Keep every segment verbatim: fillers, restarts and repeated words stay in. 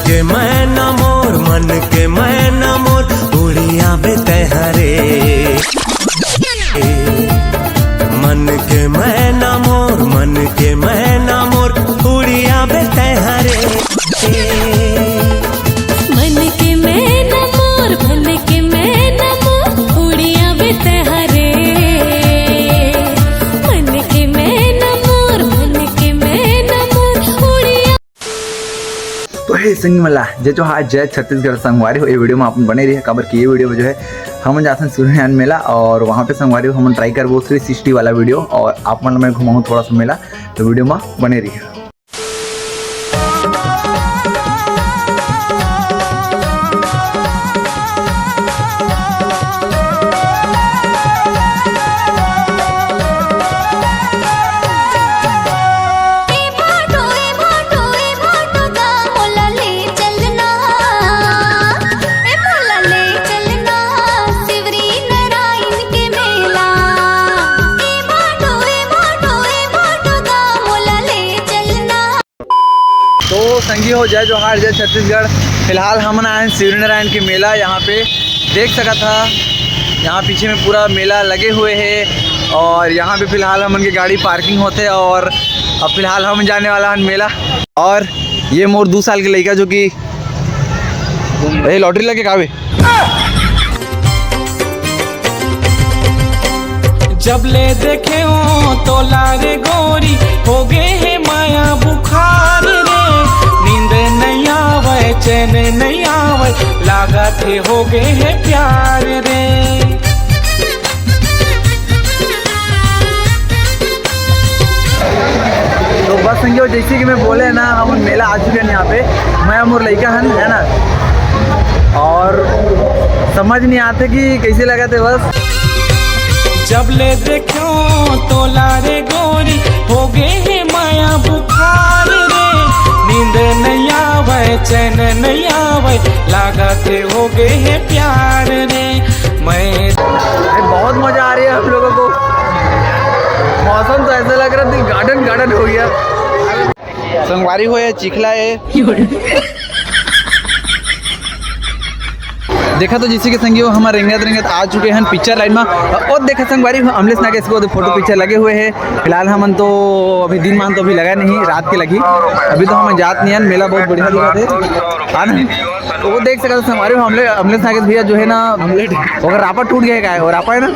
के मैना मोर, मन के मैना मोर, उड़िया बे तैहरे। मन के मैना मोर, मन के मैना मोर, उड़िया बे तैहरे। मन के मैना मोर, मन के मैना मोर, उड़िया बे तैहरे। मन के मैना मोर, मन के मैना मोर, उड़िया। तो हे संगी मन ला जय जोहार, जय छत्तीसगढ़। संगवारी हो, ये वीडियो में आप बने रहिए, काबर कि ये वीडियो में जो है हमन जाथन सिवरीनारायण मेला और वहाँ पे संगवारी हो हमन ट्राई करबो थ्री सिक्सटी वाला वीडियो और आप मन ला मैं घुमाऊँ थोड़ा सा मेला। तो वीडियो में बने रहिए। तो संगी हो, जय जोहार, जय छत्तीसगढ़। फिलहाल हमन आए हैं सिवरीनारायण के मेला। यहाँ पे देख सकत हा, यहाँ पीछे में पूरा मेला लगे हुए है और यहाँ पे फिलहाल हमन के गाड़ी पार्किंग होते और अब फिलहाल हम जाने वाला हन मेला। और ये मोर दू साल के लइका जो कि ए लॉटरी लगे कावे। जब ले देखे हो तोला रे गोरी, हो गए है माया बुखार रे। नींद नहीं आवे, चैन नहीं आवे, लागत है हो गए है प्यार रे। तो बस संगी हो, जैसे कि मैं बोले ना, हम मेला आ चुके हैं यहाँ पे, मैं मोर लइका हन, है ना, और समझ नहीं आते कि कैसे लगा थे बस। जब ले देखो तोला रे गोरी, हो गए है माया बुखार रे। नींद नहीं आवे, चैन नहीं आवे, लागत हो गए है प्यार रे। मैं अरे, बहुत मजा आ रही है हम लोगों को। मौसम तो ऐसा लग रहा है, दिल गार्डन गार्डन हो गया। संगवारी हो, ये चिखला है। देखा तो जैसे कि संगी हो, हमर रेंगत रेंगत आ चुके हैं पिक्चर लाइन में। और देखा संगवारी हो, अमलेश नागेश को फोटो पिक्चर लगे हुए हैं। फिलहाल हमन तो अभी दिन मान तो अभी लगा नहीं, रात के लगी। अभी तो हमन जात नहीं है, मेला बहुत बढ़िया दिखा थे। हाँ ना? तो वो देख सकते हो संगवारी हो, हमले-, अमलेश नागेश भैया जो है ना, ओकर रापा टूट गया है, वो रापा है ना,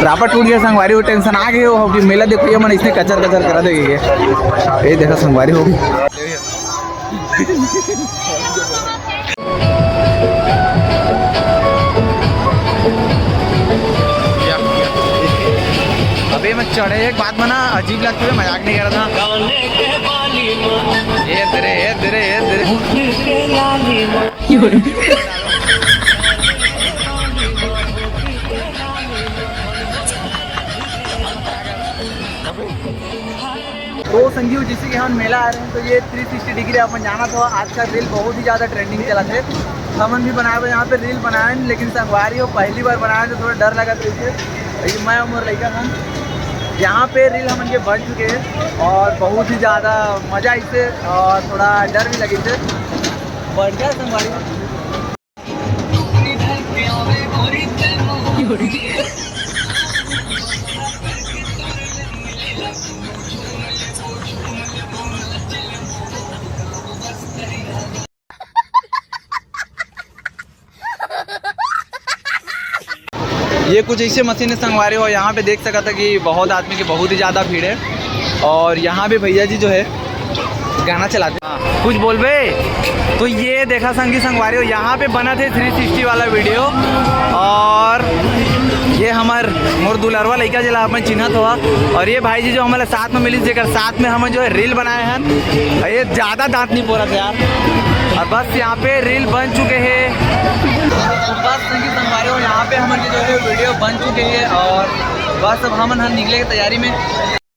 रापा टूट गया संगवारी हो, टेंशन आ गए हो कि मेला देखो ये मन इसने कचर कचर करा देगी। ये देखा संगवारी हो। अबे मैं चढ़े, एक बात बना अजीब लगती है, मजाक नहीं कर रहा था। ये तेरे, ये तेरे, ये तेरे। तो संगी हो, जैसे कि हम मेला आ रहे हैं तो ये थ्री सिक्सटी डिग्री अपन जाना था। आजकल रील बहुत ही ज़्यादा ट्रेंडिंग चला थे, हमन भी बनाए हुए यहाँ पे रील बनाए हैं, लेकिन संगवारी हो पहली बार बनाए तो थोड़ा डर लगा था इसे। लेकिन मैं और लइका हम यहाँ पे रील हमन के बन चुके हैं और बहुत ही ज़्यादा मज़ा इसे और थोड़ा डर भी लगे थे। बढ़िया संगवारी हो। ये कुछ ऐसे मशीन है संगवारी हो, यहाँ पे देख सकता कि बहुत आदमी की बहुत ही ज़्यादा भीड़ है। और यहाँ पे भैया जी जो है गाना चलाते हैं। हाँ, कुछ बोलबे। तो ये देखा संगी संगवारी हो, यहाँ पे बना थे थ्री सिक्सटी वाला वीडियो। और ये हमर मोर दुलरवा लइका जेला अपन चिन्हत होवा। और ये भाई जी जो हमारे साथ में मिलिस, जेकर साथ में हम जो है रील बनाए हैं। ये ज़्यादा दांत नहीं पोरत यार। और बस यहाँ पे रील बन चुके हैं। तो बस संगी संगवारी हो, यहाँ पे हमन के जो है वीडियो बन चुके हैं और बस अब हमन हम निकले की तैयारी में।